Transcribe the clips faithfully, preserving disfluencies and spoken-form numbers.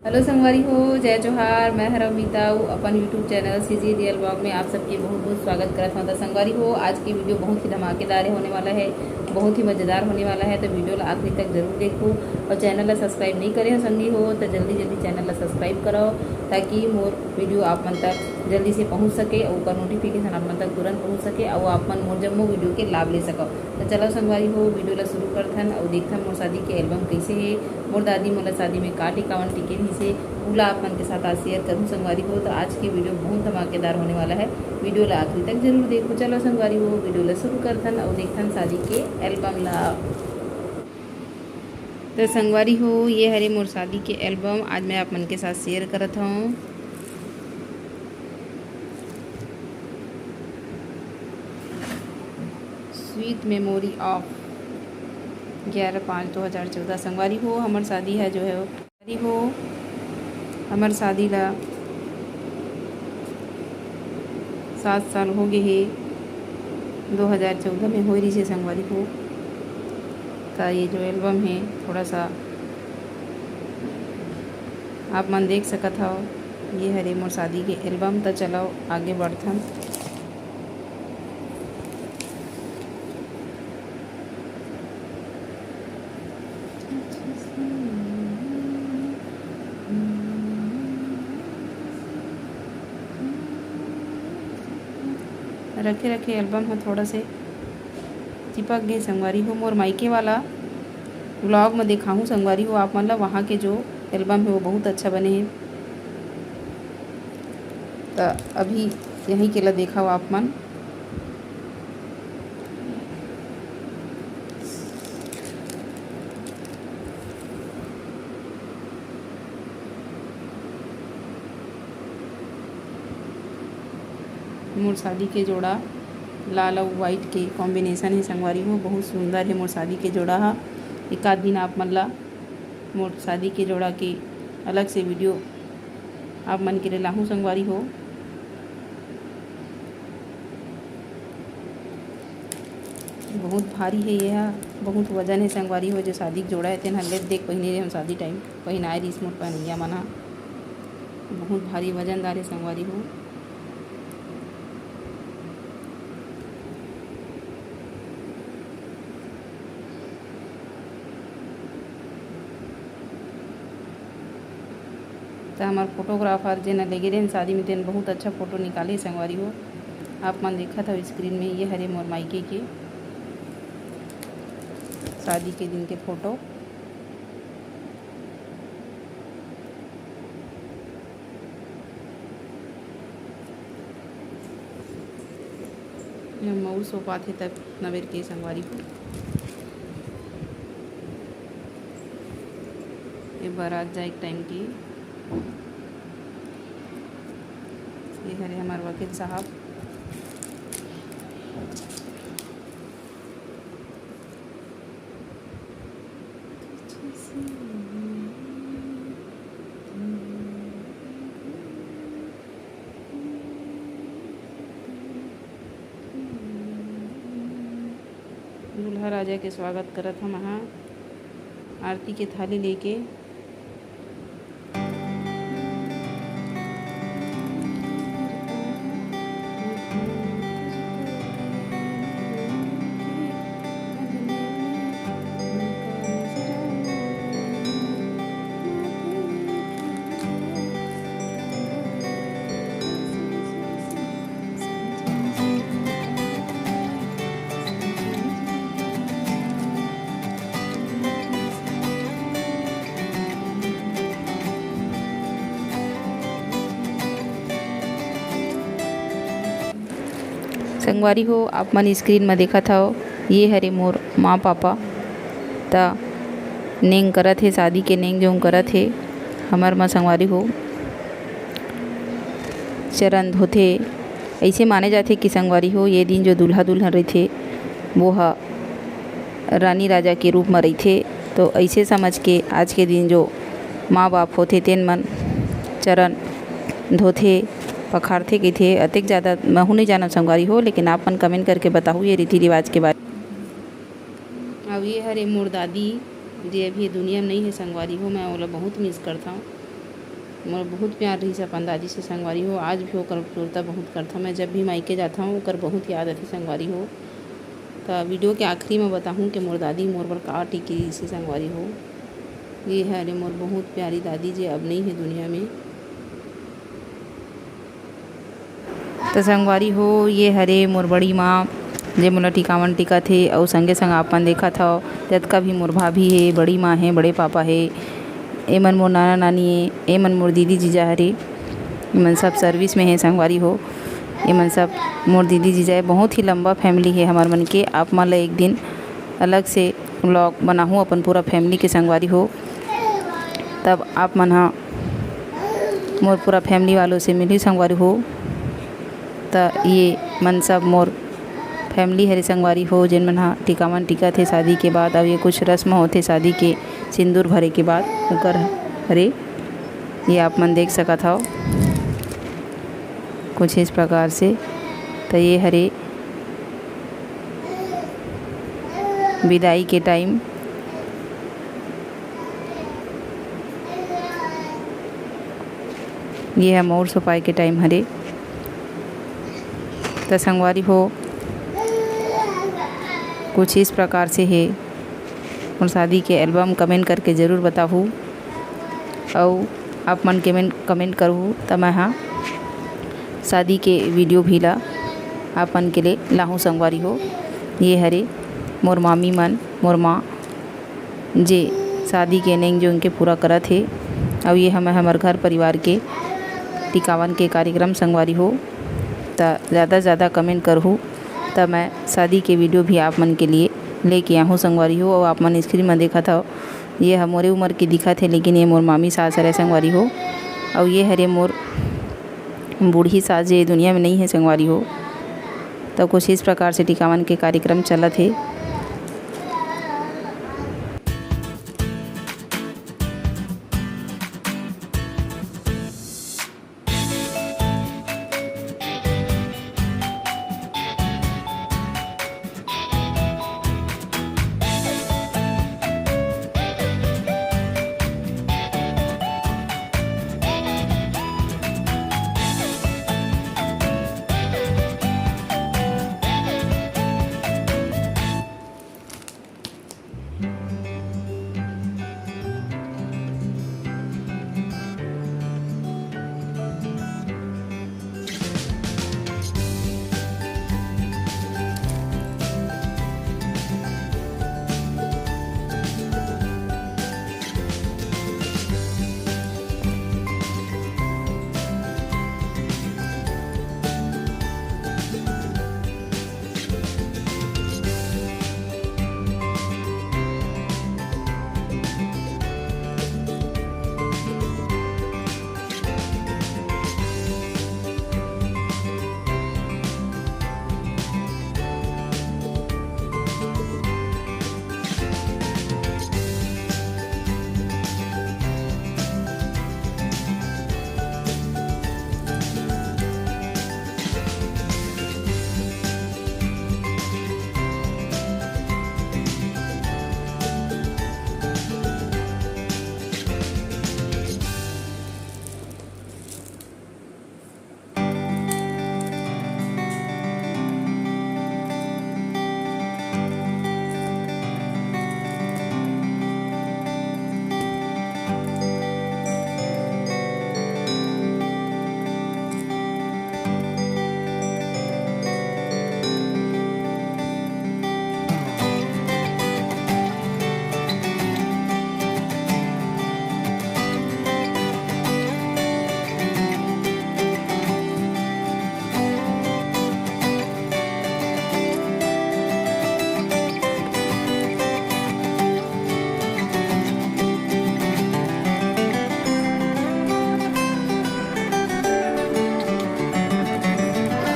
Hello संगवारी हो, जय जोहार। मैं हर अमिता, अपन YouTube channel CG Real Vlog में आप सबके बहुत बहुत स्वागत करत हूँ। तो संगवारी हो, आज की वीडियो बहुत ही धमाकेदार होने वाला है, बहुत ही मज़ेदार होने वाला है। तो वीडियो ला आखिरी तक जरूर देखो और चैनल ला सब्सक्राइब नहीं करे हो संगी हो तो जल्दी जल्दी चैनल ला सब्सक्राइब करो, ताकि मोर वीडियो आप मन तक जल्दी से पहुँच सके और ओकर नोटिफिकेशन आप मन तक तुरंत पहुँच सके और आप मन मोर जम्मो वीडियो के लाभ ले सको। तो चलो संगवारी हो, वीडियो ला शुरू करथन और देखथन मोर शादी के एल्बम कैसे है, मोर दादी मोला शादी में का टिकावन टिके रहिसे, उला आप मन के साथ आज शेयर करूँ संगवारी हो। तो आज की वीडियो बहुत धमाकेदार होने वाला है, वीडियो ला आखिरी तक जरूर देखो। चलो संगवारी हो, वीडियो ला शुरू करथन और देखथन शादी के एल्बम ला। तो संगवारी हो, ये हरे मोर शादी के एल्बम, आज मैं आप मन के साथ शेयर करत हूँ। Sweet memory of ग्यारह पाँच दो हज़ार चौदह। संगवारी हो, हमर शादी है जो है, संगवारी हो, हमर शादी ला सात साल हो गए हे, दो हज़ार चौदह में होए रहिसे संगवारी हो। तो ये जो एल्बम है, थोड़ा सा आप मन देख सकत हव, ये हरे मोर शादी के एल्बम। तो चलो आगे बढ़थन। रखे रखे एल्बम ह थोड़ा से चिपक गे संगवारी हो। मोर मायके वाला व्लॉग में देखाहूँ संगवारी हो आप मन ला, वहाँ के जो एल्बम है वो बहुत अच्छा बने है। तो अभी यहीं के ला देखा हो आप मन। मोर शादी के जोड़ा लाल अउ व्हाइट के कॉम्बिनेशन हे संगवारी हो, बहुत सुंदर हे मोर शादी के जोड़ा हा। एक आध दिन आप मन ला मोर शादी के जोड़ा के अलग से वीडियो आप मन के लिए लाहूँ संगवारी हो। बहुत भारी हे ये हा, बहुत वजन हे संगवारी हो। जो शादी के जोड़ा हे तेन हल्ले देख पहिने रहे हम शादी टाइम पहिनाए रहिस मोर पहनैया मन हा। बहुत भारी वजनदार हे संगवारी हो। त हमर फोटोग्राफर जेन लेगे रहिन शादी में, तेन बहुत अच्छा फोटो निकाले संगवारी हो। आप मन देखत हव स्क्रीन में, ये हरे मोर मायके के शादी के दिन के फोटो। ये मऊ सोपात हे तब नवेर के संगवारी हो। ये बारात जाए के टाइम की। ये हरे हमार वकील साहब। दूल्हा राजा के स्वागत करत हम हा आरती के थाली लेके। संगवारी हो, आप मन स्क्रीन म देखत हव, ये हरे मोर माँ पापा। त नेंग करत हे, शादी के नेंग जोंग करत हे। हमर म संगवारी हो, चरण धोथे। अइसे माने जाथे कि संगवारी हो, ये दिन जो दूल्हा दुल्हन रहिथे, वो ह रानी राजा के रूप म रहिथे। तो अइसे समझ के आज के दिन जो माँ बाप होथे, तेन मन चरण धोथे, पखारथे कहिथे। अतेक ज़्यादा महू नइ जानव संगवारी हो, लेकिन आप मन कमेंट करके बताहू ये रीति रिवाज के बारे। अउ ये हरे मोर दादी, जे अभी ये दुनिया में नइ हे संगवारी हो, मैं ओला बहुत मिस करथव। मोर बहुत प्यार रहिस अपन दादी से संगवारी हो, आज भी ओकर सुरता बहुत करथव। मैं जब भी मायके जाथव, ओकर बहुत याद आथे संगवारी हो। त वीडियो के आखिरी में बताहूँ कि मोर दादी मोर बर का टीके रहिसे संगवारी हो। ये हरे मोर बहुत प्यारी दादी, जे अब नइ हे दुनिया में। त संगवारी हो, ये हरे मोर बड़ी माँ, जे मोला टिकावन टिकत हे, अउ संगे संग आप मन देखत हव, जतका भी मोर भाभी हे, बड़ी माँ हे, बड़े पापा हे, एमन मोर नाना नानी हे, एमन मोर दीदी जीजा हरे, एमन सब सर्विस में हे संगवारी हो। एमन सब मोर दीदी जीजा हे। बहुत ही लंबा फैमिली हे हमर मन के। आप मन ल एक दिन अलग से व्लॉग बनाहूँ अपन पूरा फैमिली के संगवारी हो, तब आप मन ह मोर पूरा फैमिली वालों से मिलही संगवारी हो। त ये मन सब मोर फैमिली हरे संगवारी हो, जेन मन ह टिकावन टिकत हे शादी के बाद। अउ ये कुछ रस्म होथे शादी के सिंदूर भरे के बाद, ओकर हरे। ये आप मन देख सकत हव कुछ इस प्रकार से। त ये हरे विदाई के टाइम, ये ह मउर सोपाए के टाइम हरे। त संगवारी हो, कुछ इस प्रकार से हे मोर शादी के एल्बम। कमेंट करके ज़रूर बताहू, अउ आप मन कमेंट, कमेंट करहू, त मैं ह शादी के वीडियो भी ला आप मन के लिए लाहूँ संगवारी हो। ये हरे मोर मामी मन, मोर माँ, जे शादी के नेंग जोंग के पूरा करत हे। अउ ये हमर, हमर घर परिवार के टिकावन के कार्यक्रम संगवारी हो। त ज़्यादा से ज़्यादा कमेंट करहू, त मैं शादी के वीडियो भी आप मन के लिए लेके आहूँ संगवारी हो। अउ आप मन स्क्रीन म देखत हव, ये ह मोरे उम्र के दिखत हे, लेकिन ये मोर मामी सास हरे संगवारी हो। अउ ये हरे मोर बूढ़ी सास, जे दुनिया में नइ हे संगवारी हो। त कुछ इस प्रकार से टिकावन के कार्यक्रम चलत हे।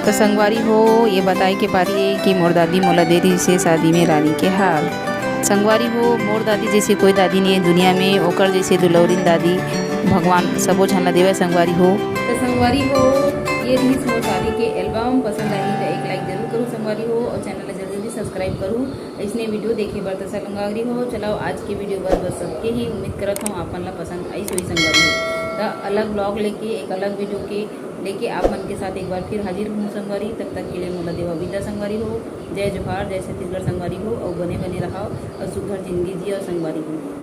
त संगवारी हो, ये बताए के पारी हे कि मोर दादी मोला दे रिहिस हे शादी में रानी के हार। संगवारी हो, मोर दादी जैसे कोई दादी नहीं है दुनिया में, ओकर जैसे दुलौरिन दादी भगवान सबो झन ला देवय संगवारी हो। त संगवारी हो, ये रिहिस मोर शादी के एल्बम। पसंद आही त एक लाइक जरूर करू संगवारी हो, और चैनल ला जल्दी जल्दी सब्सक्राइब करू अइसने वीडियो देखे बर। त संगवारी हो, चलाओ आज के वीडियो बर बस सबके ही। उम्मीद करत हूँ आप मन ला पसंद आइस होही संगवारी हो। त अलग vlog लेके, एक अलग video के लेके आप मन के साथ एक बार फिर हाजिर हूँ संगवारी। तब तक के लिए मोला देवा विदा संगवारी हो। जय जोहार, जय छत्तीसगढ़ संगवारी हो, अउ बने बने रहाव अउ सुघर जिंदगी जियो संगवारी हो।